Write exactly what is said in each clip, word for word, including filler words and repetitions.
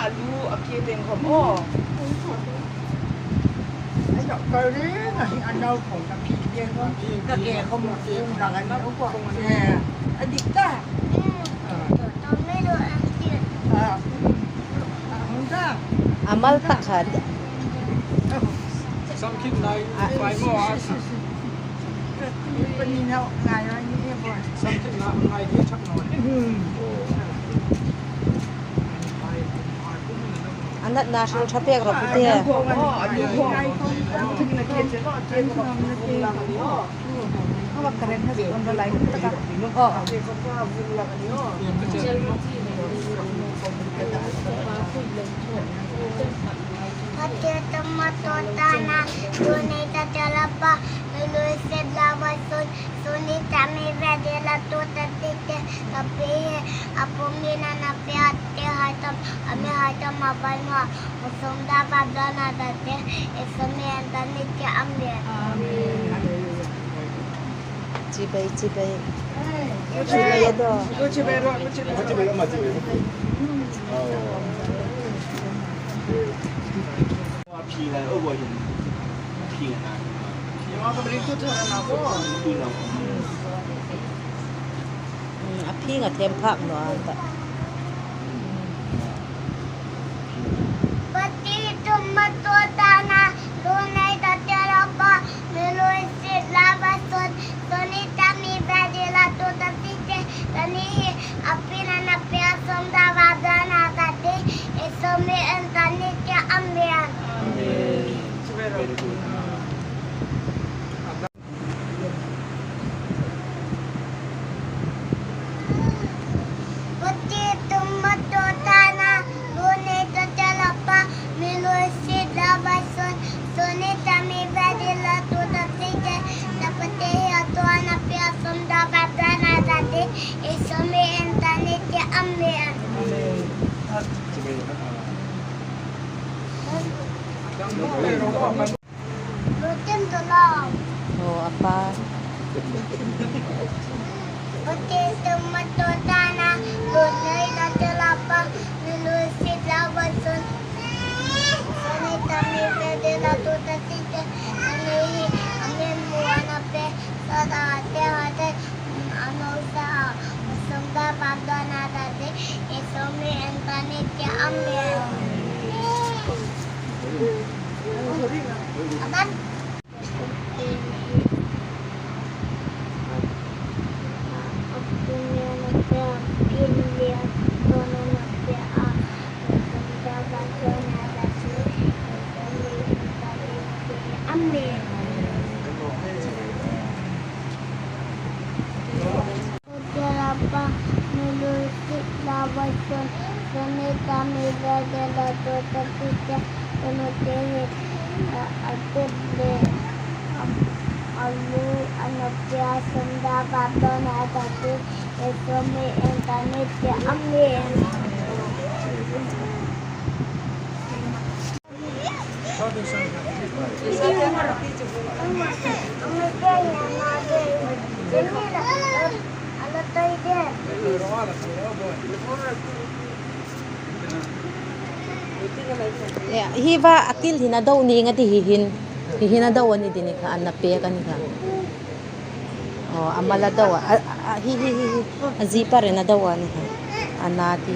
Alu a ke teng khom aw. Ai, doctor le, na hi anau khom ka phi ke khom. Ka ke khom, khom la kan lo ko. Eh, a dik ta. Ah. Ah, hung ta. A mal tak khat. Samkhin nai, ah, fai maw, ah. Samkhin nai, ngai thei chak naw. Hmm. A natna hril ṭha pek rawh, pute. Pate tomato tana, lunei ta te lapa, mi lui sit lava sun, suni ta mi ve de la tu ta ti te, ta pe he, a pum ni na na pe a te hai tam, a mi hai tam a vai ma, a sum da va da na da te, e sum mi en ta ni te am ve. Amen. Chibai, chibai. Chibai do. Hmm, a phing a them phak naw an ta. Pate tomato tana, lunei ta te lapa, mi lui sit lava sun, suni ta mi ve de la tu ta ti te, ta ni hi, a pum ni na na pe a sum da va da na ta te, e sum mi en ta ni te am ve. Amen. Pate tomato tana, lunei ta te lapa, mi lui sit lava sun, suni ta mi ve de la tu ta ti te, ta pate hi a tu a na pe a sum da va da na ta te, e sum mi en ta ni te am ve. Amen. Rotten to love. Oh, apa. Pate tomato tana, lunei ta te lapa, mi lui sit lava sun, suni ta mi ve de la tu ta ti te, ta ni hi, a mi mu a na pe, sa da te ha te, a no sa, a sum da va da na ta te, e sum mi en ta ni te am ve. Amen. Amen. Te lapa, mi lui sit lava sun, suni ta mi ve de la tu ta ti te, ta pate hi, a, a tut le, a, a lu, a na pe a sum da va da na ta te, e sum mi en ta ni te am ve. Hi va a til hin a do ni nga ti hi hin. Hi hin a do a ni ti ni kha, an na pek a ni kha. Oh, a mal a do a. A, a, hi, hi, hi, hi. A zipar in a do a ni kha. A na ti.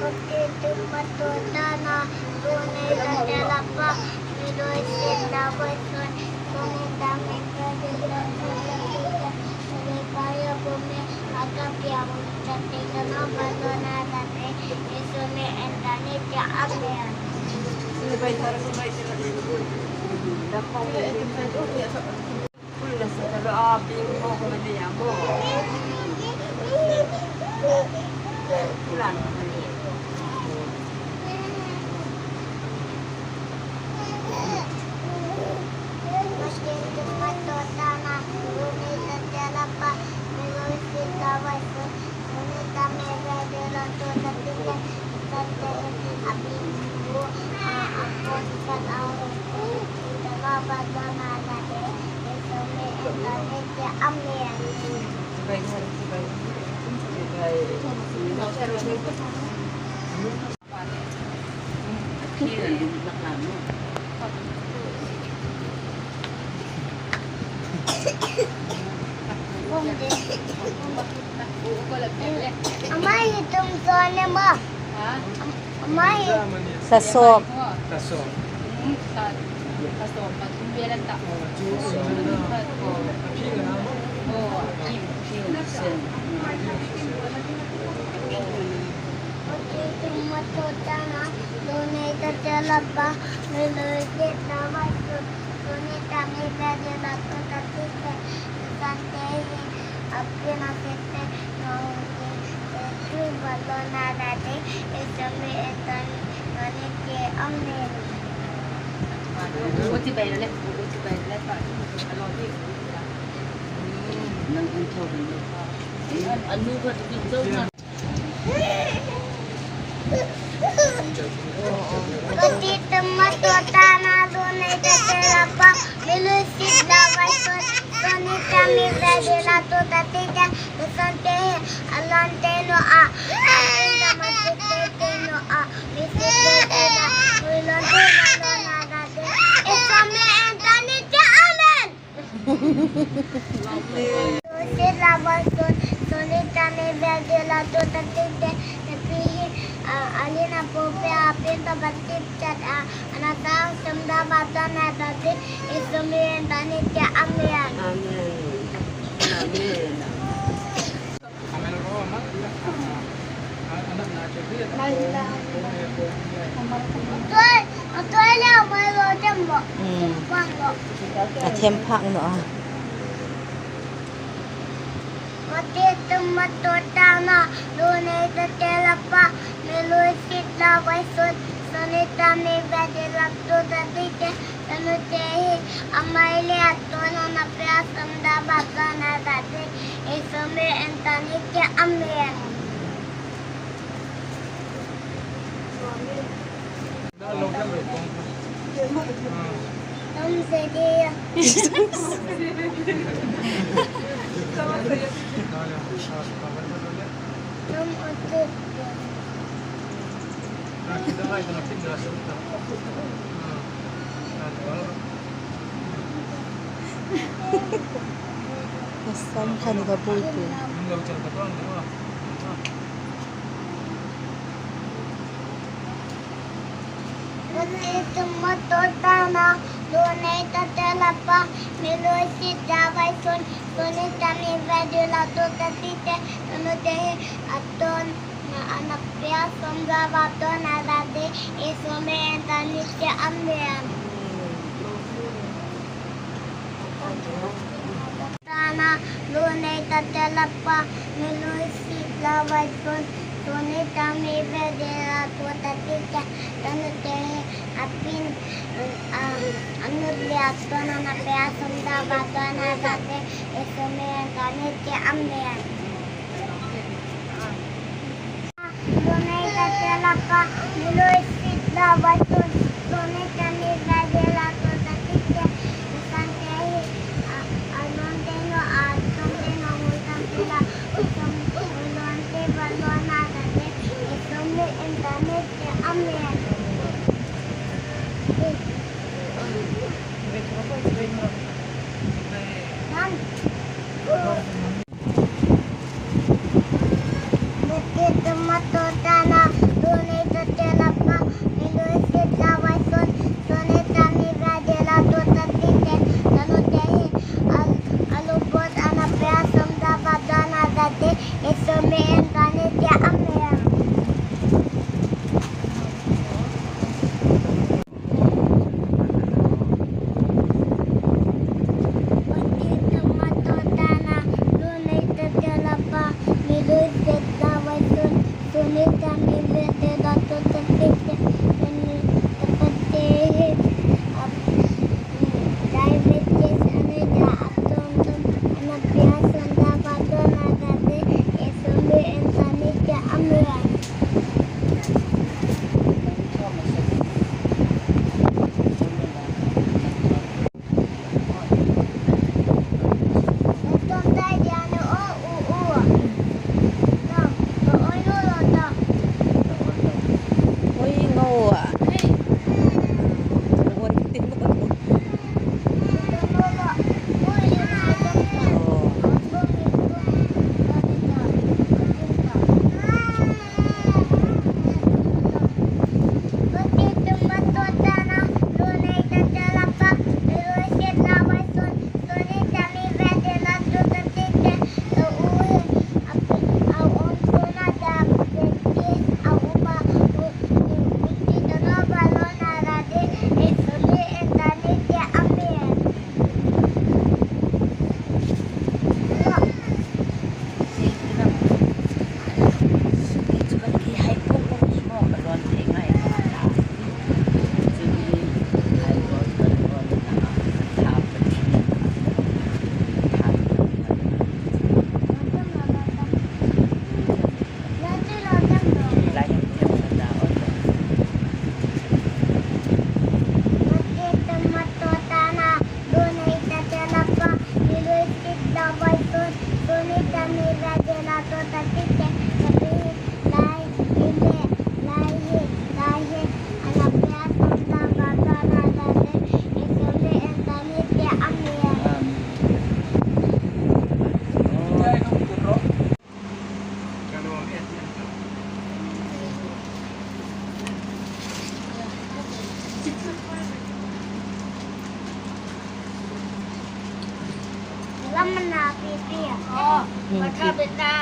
Pate tomato tana, lunei ta te lapa, mi lui sit lava sun, suni ta mi ve de la tu ta ti te, ta pate hi a pum ni, a ka pe a sum da te ta na va da na ta te, e sum mi en ta ni te am ve. Amen. Ama hi tum sawm le maw? Ama hi. Hla sawm. Hla sawm. Pati tuma tota na lu nei ta te la pa, mi lu sit la vai so, so ni ta mi ve di la tu ta ti te, tu son te he, a lon te no a, a lon ta ma sit te te no a, mi sit te te la, mi lon te ma lon na da te, e so mi en ta ni te, amen. Sit la vai so, so ni ta mi ve di la tu ta ti te, te pi hi, a, a li na po pe a pin ta ba tip chat a, ana ta som da ba ta na ta ti, e so mi en ta ni te, amen. Amen. Amen. Tuai, tuai le mai lo tem lo. Hmm. Tem phak lo. A them phak naw a. Mate tuma tota na, lu nei ta te la pa, mi lu sit la vai so, so ni ta mi ve di la tu ta ti te, ta nu te hi, a mai le a to na na pe a som da ba ta na ta ti, e so mi en ta ni te, amen. Sam khan ka bul tu. Mate tuma tota na, lu nei ta te la pa, mi lu sit la vai so, so ni ta mi ve di la tu ta ti te, ta nu te hi, a ton, na, ana pe a som da ba ta na ta ti, e so mi en ta ni te, amen. Tana, lu nei ta te la pa, mi lu sit la vai so, so ni ta mi ve di la tu ta ti te, ta nu te a pin, a, a nu le a to na na pe a som da ba ta na ta ti, e so mi en ta ni te, amen. Lu nei ta te la pa, mi lu sit la vai so, so ni ta mi ve di la tu ta ti te, tu son te hi, a, a lon te no a, som te no mu ta ti la, som, lon te ba lon na ta ti, e so mi en ta ni te, amen. Done. Mate tuma tota na, lu nei ta te la pa, mi lu sit la vai so, so ni ta mi ve di la tu ta ti te, ta nu te hi, a, a lu bot ana pe a som da ba ta na ta ti, e so mi en ta ni te, amen. Lamna pipi. Oh, hmm, patha beta.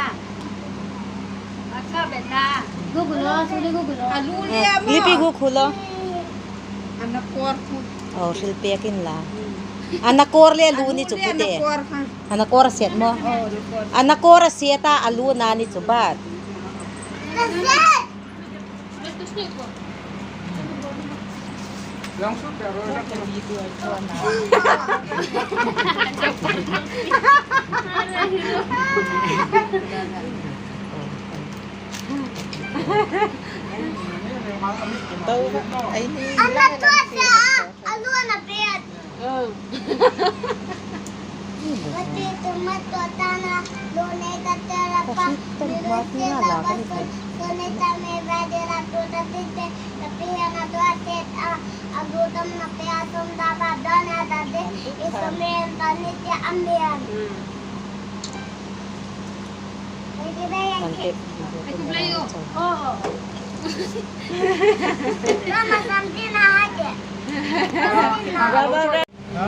Patha beta. Gugulo, suli gugulo. Alu le ama. Lipi gugulo. Ana kor khu. Oh, hril pek in la. Ana kor le alu ni chu pute. Ana kor kha. Ana kor a set maw? Oh, ana kor. Ana kor a set a, alu na ni chu bat. Ka set. Ana tuo sa, alu ana pet. Pati tuma tuo ta na, lu nei ta te la pa, mi lu si ta ba son, so nei ta me ba de la tuo ta ti te, tapi ana tuo set a, a lu tam na pe a som da ba da na da de, i so me ta ni te a me an. Kan te. Oh. Mama samti na ha de. Ha? Ha?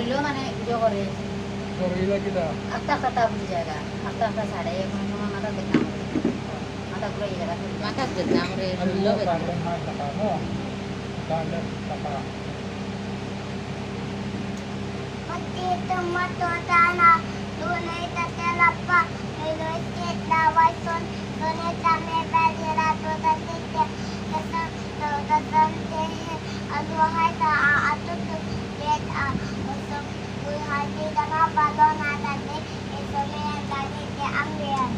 Lo mane video kore. Kore la kita. Hafta hafta bhul jayega. Hafta hafta sade ek mahine mein matlab kitna? Matlab pura ye jayega. Matlab kitna re? Lo kitna? Matlab kitna? Pati tuma tuo ta na, lu nei ta te la pa, mi lu si ta ba son, so nei ta me ba de la tuo ta ti te, ka son, ka son te hi, a lu hai ta a, a tu tu, le a, a son, lu hai ti ta na ba lo na ta te, e so me an ta ti te am le an.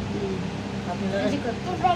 Ti be.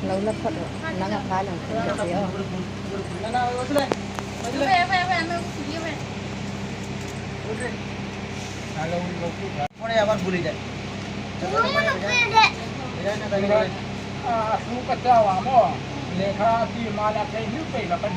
Lo la phawt ro, nang a pha lang phawt ro. Pore abar bhuli jai. Lekha ti mala thei ni pei la kan.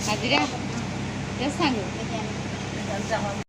Hazira, just hang.